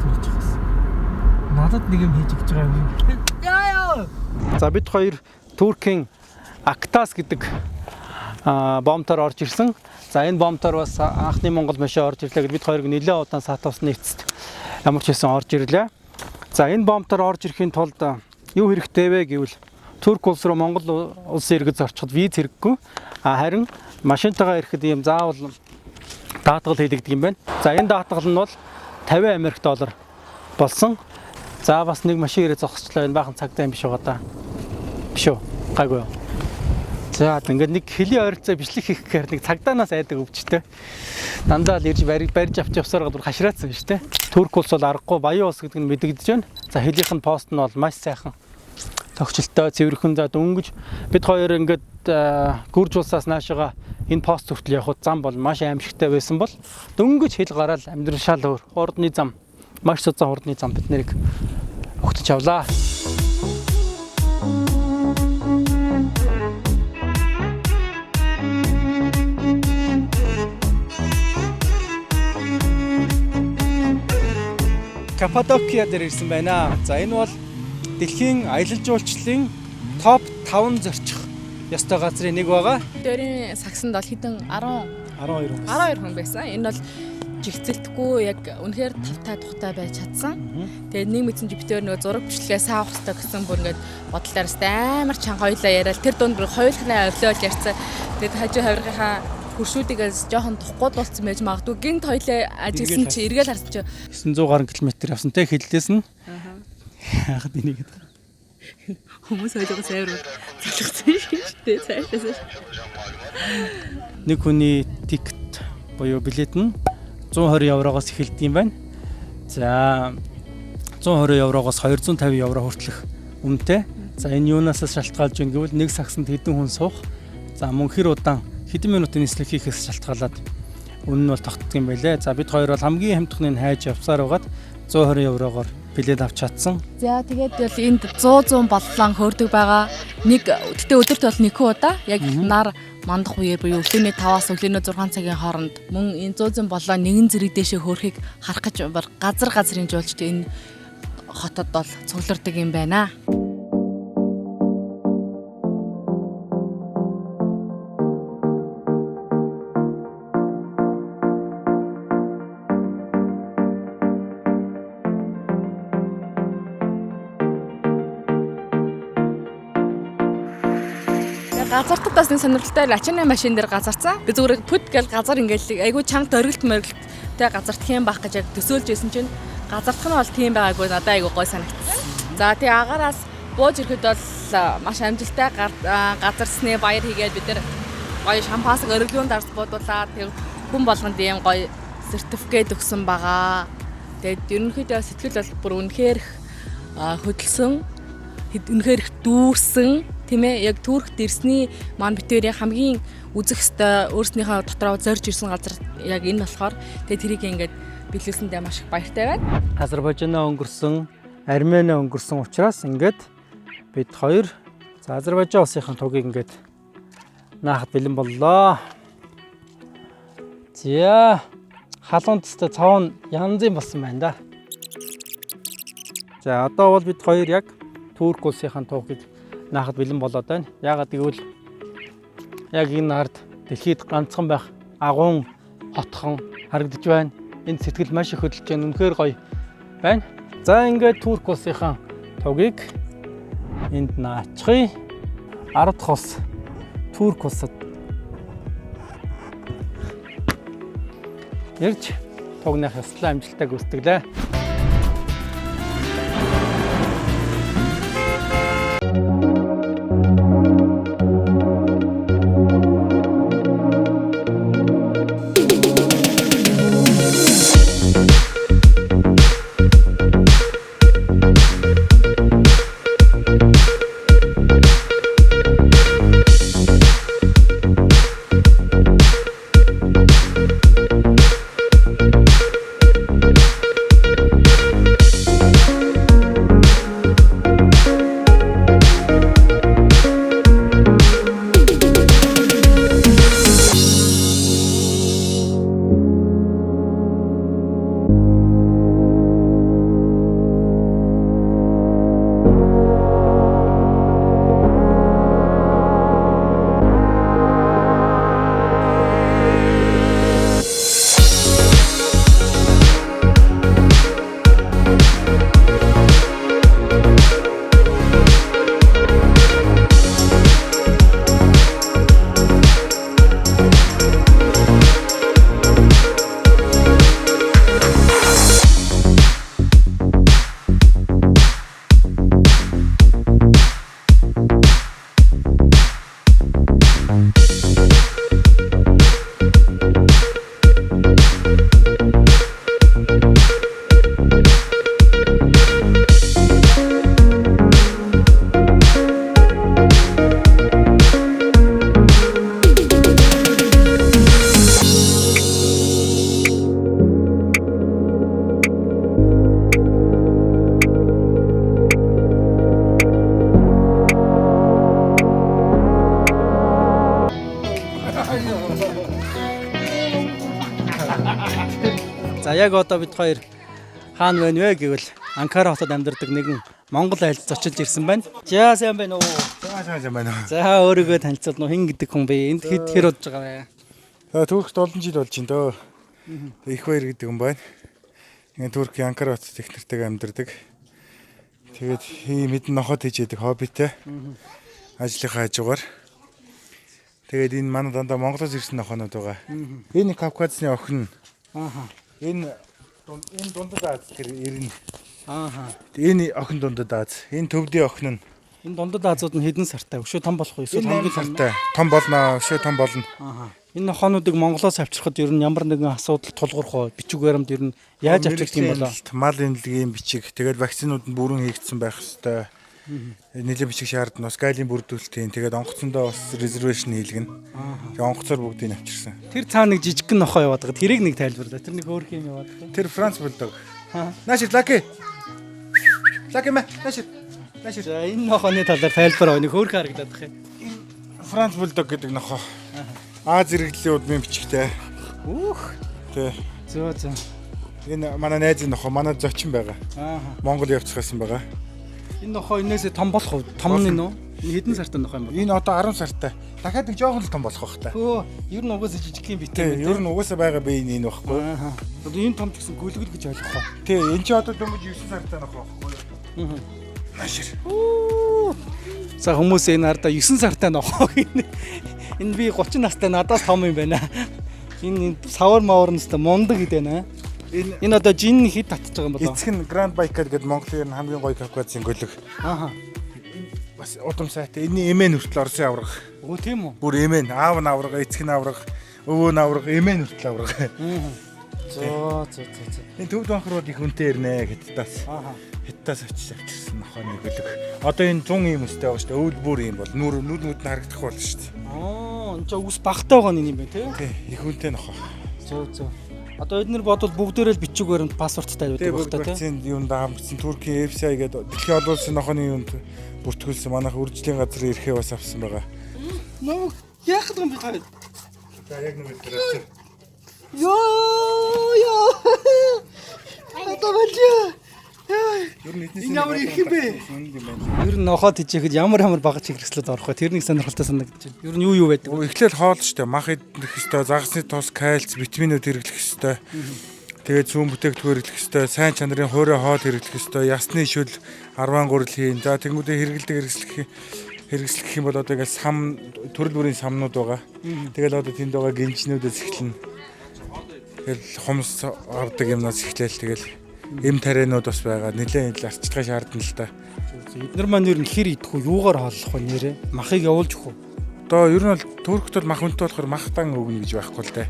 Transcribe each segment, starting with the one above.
төрж байгаа. Надад нэг юм хийж өгч байгаа юм. Яа яа. За бид хоёр Туркийн Актас гэдэг бомтоор орж ирсэн. За энэ бомтоор бас анхны Монгол машин орж ирлээ гэд бид хоёрыг нэлээд удаан сатуулсны эцэст ямар ч байсан орж ирлээ. За энэ бомтоор орж ирэхийн тулд юу хэрэгтэй вэ гэвэл Турк улс руу Монгол улсын иргэд зорчиход виз хэрэггүй. А харин машинтайгаа ирэхэд ийм заавал даатгал хийлэгдэг юм байна. За энэ даатгал нь бол 50 Америк доллар болсон. За бас нэг машин ирээ зогсчлоо. Энэ баахан цагдаа юм биш байгаа да. Биш үү? Гайгүй юу? За ингээд нэг хөлийн ойролцоо бичлэг хийх гэхээр нэг цагдаанаас айдаг өвчтэй. Дандаа л ирж барь барьж авч явсаар гадар хашраацсан биш үү? Турк улс бол аргагүй баян улс гэдэг нь мэдэгдэж байна. За хөлийнх нь пост нь бол маш сайхан тогтчлолтой, цэвэрхэн. За дөнгөж бид хоёр ингээд Гүрж улсаас наашаага энэ пост хүртэл явхад зам бол маш аимшигтай байсан бол дөнгөж хэл гараал амьдрал шал өөр. Хурдны зам, маш суцаан хурдны зам бид нарыг өгтөж авлаа. Каппадокия дээр ирсэн байна. За энэ бол дэлхийн аялал жуулчлалын топ 5 зорчих ёстой газрын нэг байгаа. Дөрийн сагсанд бол хэдэн 10 12 хүн. 12 хүн байсан. Энэ бол жигцэлдэхгүй яг үнэхээр тавтай тухтай байж чадсан. Тэгээд нэг мэдсэн чи битээр нөгөө зураг бичлэгээ сайн авах хэрэгтэй гэсэн бүр ингээд бодлоор өстэй амар чанга хоёлаа яриад тэр дунд бүр хоёулахнаа орилол ярьсан. Тэгээд хажуу хавиргынхаа хөршүүдийгээс жоохон тухгүй болсон байж магадгүй гинт хоёлаа ажигласан чи эргээл харсан чи 900 гаруй километр явсан те хиллээс нь. Яхад энийг гэдэг. Хүмүүс хоёулаас амар залгацсан шүү дээ цаашаас. Нэг хүний ticket буюу билет нь 120 еврогоос эхэлдэг юм байна. За 120 еврогоос 250 евро хүртэлх үнэтэй. За энэ юунаас шалтгаалж байна гэвэл нэг сагсанд хэдэн хүн суух. За мөн хэр удаан хэдэн минутын нислэг хийхээс шалтгаалаад үнэ нь бол тогтдог юм байлээ. За бид хоёр бол хамгийн хямдхныг нь хайж явсаар байгаад 120 еврогоор билет авч чадсан. За тэгээд бол энд 100 100 боллон хөөрдөг байгаа. Нэг гэтээ өдөрт бол нэг удаа яг нар мандах үеэр буюу өглөөний 5-аас өглөөний 6 цагийн хооронд мөн энэ 100 100 боллон нэгэн зэрэг дэшээ хөөрхийг харах гэж газар газрын жуулчд энэ хотод бол цуглардаг юм байна. Газартад бас нэг сонирхолтой лачины машин дээр газарцсан. Би зүгээр пүт гэл газар ингээл айгүй чанга дөргөлт мөргөлттэй газартах юм байх гэж яг төсөөлж байсан чинь газартах нь бол тийм байгаагүй надад айгүй гой санагдсан. За тэгээ агаараас бууж ирэхэд бол маш амжилттай газарсны баяр хийгээд бид нар гоё шампанск өргөлүүн дарс буудуулаад тэг хүн болгонд ийм гоё сертификат өгсөн байгаа. Тэгээд ерөнхийдөө сэтгэл бол бүр үнэхээр хөдөлсөн, үнэхээр их дүүрсэн, тийм ээ, яг Туркт ирсний маань битэрийн хамгийн үзэх ёстой өөрснийхөө дотроо зорж ирсэн газар яг энэ болохоор тэгээ тэрийг ингээд биелүүлсэндээ маш их баяртай байна. Азербайджанаа өнгөрсөн, Армениа өнгөрсөн учраас ингээд бид хоёр за Азербайджан улсынхаа тугийг ингээд наахад бэлэн боллоо. За халуун төстэй цоон янзын болсон байна да. За одоо бол бид хоёр яг Турк улсынхаа тугийг наахад бэлэн болоод байна. Яагаад гэвэл яг энэ ард дэлхийд ганцхан байх агуун хотхон харагдаж байна. Энд сэтгэл маш их хөдөлж байна. Үнэхээр гоё байна. За ингээд Турк улсынхаа тугийг энд наачихъя. 10 дахь улс Турк улсад ирж тугных ёслол амжилттай гүйцэтгэлээ. Яг одоо бид хоёр хаана байна вэ гэвэл Анкара хотод амьдардаг нэгэн Монгол айлд зочилж ирсэн байна. За, сайн байна уу? За, сайн, сайн байна. За, өөрийгөө танилцуулна уу? Хэн гэдэг хүн бэ? Энд хэд хэр удаж байгаа вэ? За, Туркт олон жил болж байна дөө. Их баяр гэдэг юм байна. Ингээ Туркийн Анкара хотод их нэртэйг амьдардаг. Тэгээд ийм хэдэн нохот хийж яадаг хоббитэй. Ажлынхаа хажуугаар. Тэгээд энэ манай дандаа Монголоос ирсэн нохонууд байгаа. Энэ Кавказны охин. Энэ энэ дундад Аз тэр ирнэ. Энэ охин дундад Аз. Энэ төвдийн охин нь. Энэ дундад Азууд нь хэдэн сартай? Өшөө том болох уу? Эсвэл Энэ хамгийн том сартай. Том болно. Өшөө том болно. Энэ нохоонуудыг Монголоос авчирхад ер нь ямар нэгэн асуудал тулгуурх уу? Бичиг баримт ер нь яаж авчирх юм болоо? Мал эмнэлгийн бичиг, тэгээд вакцинууд нь бүрэн хийгдсэн байх ёстой. Нэлээд бичиг шаардна. Бас галийн бүрдүүлэлтийн. Тэгээд онгоцондоо бас reservation хийлгэнэ. Тэгээд онгоцоор бүгдийг авчирсан. Тэр цаа нэг жижигхэн нохоо яваад байгаа. Тэрийг нэг тайлбарлаа. Тэр нэг өөр юм яваад байгаа. Тэр Франц булдог. Наашир Лаки. Лаки мэ. Наашир. Наашир. За, энэ нохооны талаар тайлбар аваа. Нэг хөөрхөн харагдаад байх юм. Франц булдог гэдэг нохоо. Аз зэрэглэлийн удмын бичигтэй. Үүх. Тэ. Зөө, зөө. Энэ манай найзын нохоо, манай зочин байгаа. Монгол явцгаасан байгаа. Энэ нохоо энээсээ том болох уу? Том нь үү? Энэ хэдэн сартай нохоо юм бэ? Энэ одоо 10 сартай. Дахиад нэг жоохон л том болох байх та. Хөө, ер нь угаасаа жижиг юм битээ. Тий, ер нь угаасаа байгаа би энэ байхгүй. Одоо энэ том ч гэсэн гүлгэл гэж ойлгох уу? Тий, энэ чи одоо дөнгөж 9 сартай нохоо байхгүй. Наашир. За, хүмүүс энэ ардаа 9 сартай нохоо гинэ. Энэ би 30 настай, надаас том юм байна. Энэ савар мавар нэстэ мундаг гэдэг байна. Энэ Энэ одоо жин хэд татж байгаа юм болоо? Эцэг нь Grand Baikal гэдэг Монголын ер нь хамгийн гоё Кавказын гөлөг. Бас удам сайтай. Энийн эмээ нүртэл Оросын авраг. Өө, тийм үү? Бүр эмээ нь, аав нь авраг, эцэг нь авраг, өвөө нь авраг, эмээ нүртэл авраг. Зөө, зөө, зөө, зөө. Энэ төвд банхрууд их үнэтэй ирнэ Хятадаас. Хятадаас очиж авчирсан нохооны гөлөг. Одоо энэ 100 ийм өстэй байгаа шүү дээ. Өвөл бүр ийм бол нүр нүд нүд нь харагдах болно шүү дээ. Аа, энэ ч үс багтай байгаа нэг юм байна тий. Тий, их үнэтэй нохоо. Зөө, зөө. Одоо эднэр бодвол бүгдээрээ л бичиг баримт паспорттай Тий, байдаг бүгд байх та тий. вакцины юунд хамгдсан, Туркийн FCI гэдэг дэлхийн олон улсын нохооны юунд бүртгүүлсэн, манайх үржлийн газар ирэхээ бас авсан байгаа. Нөө, яах юм бэ та? За, яг нэг өдөр авсан. Йоо ёо. Одоо болио. Ер нь эднээс Энэ ямар их юм бэ? Үнэн юм байна. Ер нь нохоо тижээхэд ямар ямар бага чиглэлд орох вэ? Тэр нэг сонирхолтой санагдаж байна. Ер нь юу юу байдаг? Өө, эхлээл хоол штэ, мах идэх хэвээр, загасны тос, кальц, витаминууд хэрэглэх хэвээр. Тэгээд зүүн бүтээгдэхүүн хэрэглэх хэвээр, сайн чанарын хуурай хоол хэрэглэх хэвээр, ясны шүл 10 гурил хийн. За, тэнгүүдээ хэрэгэлдэг хэрэгслэх гэх юм бол одоо ингээл сам төрөл бүрийн самнууд байгаа. Тэгэл одоо тэнд байгаа гинжнүүдээс эхэлнэ. Тэгэл хумс авдаг юмнаас эхлээл тэгэл эм тарианууд бас байгаа. Нилээн ил арчилгаа шаардна л да. Эднэр маань ер нь хэр идэх үү? Юугаар хооллох вэ нэрээ? Махыг явуулж өгөх үү? Одоо ер нь бол Туркт бол мах үнэтэй болохоор махтан өгнө гэж байхгүй л дээ.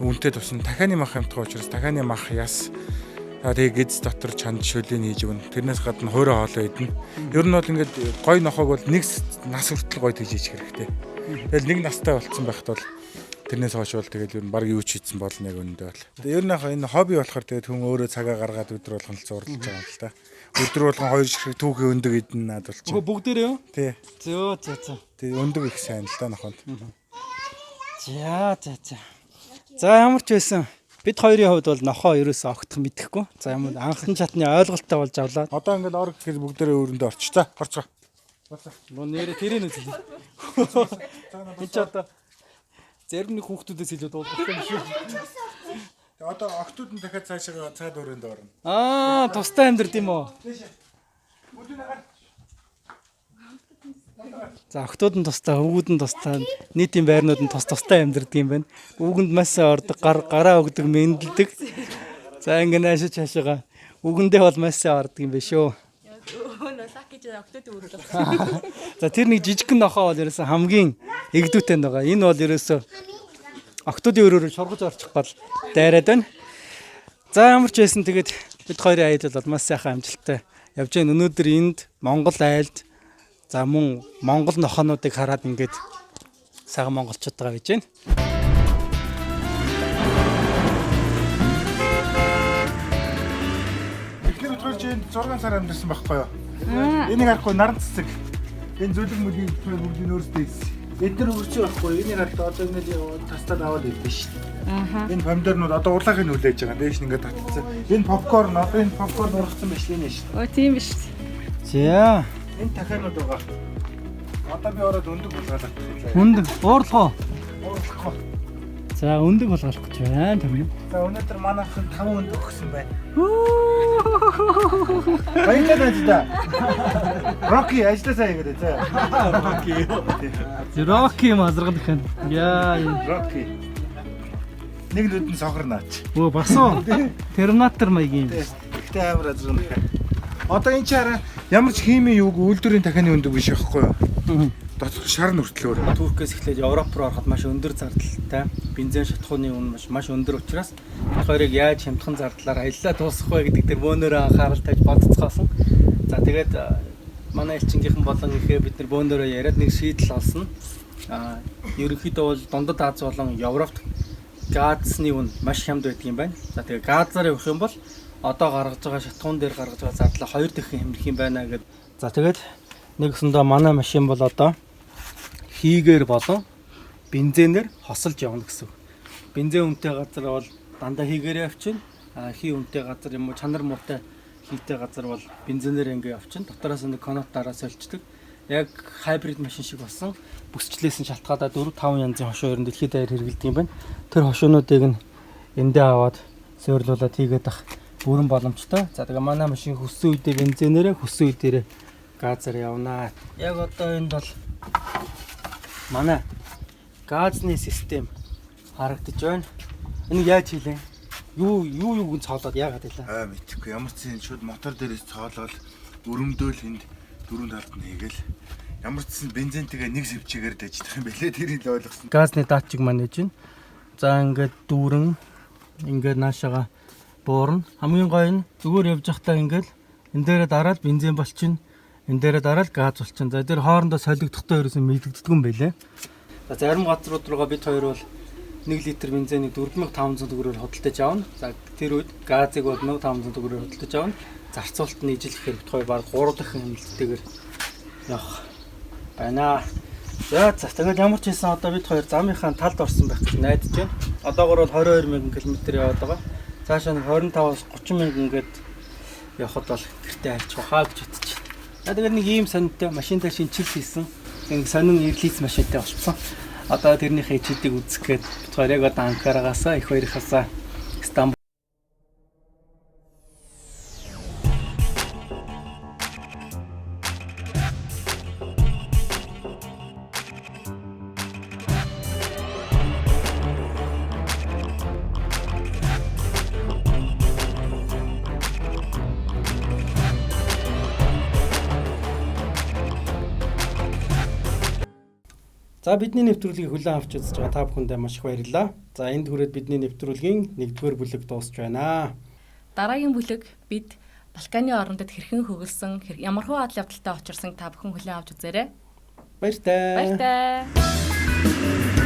Үнэтэй тусна. Дахианы мах амтгаа учраас дахианы мах, яс. За, тэгээ гиз дотор чанд шүлийг хийж өгнө. Тэрнээс гадна хуурай хоолоо идэнэ. Ер нь бол ингээд гой нохоог бол нэг нас хүртэл гой тийж хийх хэрэгтэй. Тэгэл нэг настай болцсон байхад бол тэрнээс хойш бол тэгэл ер нь баг юу ч хийсэн болно яг өнөндөө бол. Тэгээ ер нь яг энэ хобби болохоор тэгээд хүн өөрөө цагаа гаргаад өдөр болгон л зурлаж байгаа юм л та. Өдөр болгон хоёр ширхэг түүхийн өндөг идэнэ над болчих. Өө, бүгдээрээ юу? Тий. Зөө, зөө, зөө. Тэгээ өндөг их сайн л да нохоонд. За, за, за. За, ямар ч байсан бид хоёрын хувьд бол нохоо ерөөсөө огтх мэдэхгүй. За, ямар анхны чатны ойлголттой болж авлаа. Одоо ингээд ор гэхээр бүгдээрээ өрөндөө орч. За, орцгоо. Нөө, нэрэ тэрийг үзлээ. Энд ч одоо зарим нэг хүүхдүүдээс илүү дуулах юм шүү. Тэгээ одоо октод нь дахиад цаашаа цаад өрөөнд орно. Аа, тустай амьдрд юм уу? За, октод нь тустай, хөвгүүд нь тустай, нийтийн байрнууд нь тус тустай амьдрдаг юм байна. Үгэнд маш сайн ордог, гар гараа өгдөг, мэндэлдэг. За, ингэ наашиж цаашаага үгэндээ бол маш сайн ордог юм байна шүү. Өө, лаки ч октод өрөөлөх. За, тэр нэг жижигхэн нохоо бол ерөөсөө хамгийн эгдүүтэй байгаа. Энэ бол ерөөсөө октодын өрөөрөө шургаж орчих гол дайраад байна. За, ямар ч байсан тэгээд бид хоёрын аялал бол маш сайхан амжилттай явж байна. Өнөөдөр энд Монгол айлд, за, мөн Монгол нохоонуудыг хараад ингээд сайхан монголчуудтайгаа байж байна. Эхнэр өдрөөр чи энд 6 сар амьдарсан байхгүй юу? Энийг харахгүй, наран цэцэг. Энэ зүлэг мөгийг бүгдийг өөрсдөө хийсэн. Эдгээр өгч байхгүй юу? Энийг хараад одоо ингэж тастаад аваад ирдэ шүү дээ. Энэ помидорнууд одоо улаахыг хүлээж байгаа. Дээш нь ингээд татцсан. Энэ попкорн одоо энэ попкорн ургацсан биш л энэ шүү. Өө тийм биш. За. Энэ дахианууд байгаа. Одоо би ороод өндөг хулгайлах гэж байна. Өндөг уурлах уу? Уурлахгүй. За өндөг хулгайлах гэж байна тэр. За өнөөдөр манайхан 5 өндөг өгсөн байна. Баярлалаа найздаа. Роки ажилласаа хийгээд заа. Роки. Роки мазраг гэх юм. Яа. Роки. Нэг нүд нь сохор наач. Өө бас уу. Терминатор маягийн юм. Ихтэй амар азраг нэх. Одоо энэ чи хараа ямар ч химийн юуг үйлдвэрийн дахины өндөг биш байхгүй юу? Дотор шар нүртлөөр. Туркээс эхлээд Европ руу ороход маш өндөр зардалтай. Бензин шатхууны үн маш өндөр учраас бид хоёрыг яаж хямдхан зардлаар аяллаа дуусгах вэ гэдэг дээр бөөнөрөө анхаарал тавьж бодцгоосон. За тэгээд манай элчингийнхэн болон ихээ бид нар бөөнөрөө яриад нэг шийдэл олсон. Аа ерөнхийдөө бол Дундад Аз болон Европт газны үн маш хямд байдаг юм байна. За тэгээд газар явах юм бол одоо гаргаж байгаа шатхуун дээр гаргаж байгаа зардлаа 2 дахин хэмнэх юм байна гэд. За тэгээд нэгсэндээ манай машин бол одоо хийгээр болон бензинээр хосолж явна гэсэн. Бензин үнэтэй газар бол дандаа хийгээрээ явчихна. А хий үнэтэй газар юм уу чанар муутай хийтэй газар бол бензинээр ингээ явчихна. Дотроос нэг конот дараа сольчдөг. Яг хайбрид машин шиг болсон. Бүсчлээс нь шалтгаалаад 4 5 янзын хошуу ер нь дэлхийд даяар хэрэгэлдэг юм байна. Тэр хошуунуудыг нь эндээ аваад суйрлуулад хийгээд ах бүрэн боломжтой. За тэгээ манай машин хүссэн үедээ бензинээрээ хүссэн үедээ газар явнаа. Яг одоо энд бол манай газны систем харагдаж байна. Энийг яаж хийлээ? Юу юуг нь цоолоод яагаад хийлээ? Аа мэдхгүй ямар ч юм шууд мотор дээрээс цоолоод өрөмдөөл энд дөрөв талд нь хийгээл ямар ч сан бензинтэйгээ нэг сэвчээгээр даждах юм бэлээ тэрийг л ойлгосон. Газны датчик маань гэж байна. За ингээд дүүрэн ингээд наашаага буурна. Хамгийн гоё нь зүгээр явж байхдаа ингээд энэ дээрээ дараад бензин болчихно. Энэ дээрээ дараад газ болчихно. За тэр хоорондоо солигдохдоо ерөөсөн мэдэгддэг юм байлээ. За зарим газрууд руугаа бид хоёр бол 1 литр бензинийг 4500 төгрөгөөр худалдаж авна. За тэр үед газыг бол 1500 төгрөгөөр худалдаж авна. Зарцуулалт нь ижил гэхээр бид хоёр бараг 3 дахин хэмнэлттэйгээр явах байна. За тэгээд ямар ч хэлсэн одоо бид хоёр замынхаа талд орсон байх гэж найдаж байна. Одоогор бол 22,000 км яваад байгаа. Цаашаа нь 25-аас 30,000 ингээд явхад бол гэртээ харчих хаа гэж бодож байна. За тэгээд нэг ийм сонинтой машинтай шинчил хийсэн. Нэг сонин ирлиз машинтай болцсон. Одоо тэрнийхээ ичидийг үзэх гээд бид хоёр яг одоо Анкарагаас их хоёрхаасаа Стамбул За бидний нэвтрүүлгийг хүлээн авч үзэж байгаа та бүхэндээ маш их баярлалаа. За энд хүрээд бидний нэвтрүүлгийн 1-р бүлэг дуусч байна. Дараагийн бүлэг бид Балканы орнодод хэрхэн хөглөсөн, ямархуу адал явдалтай учирсан та бүхэн хүлээн авч үзээрэй. Баяртай. Баяртай.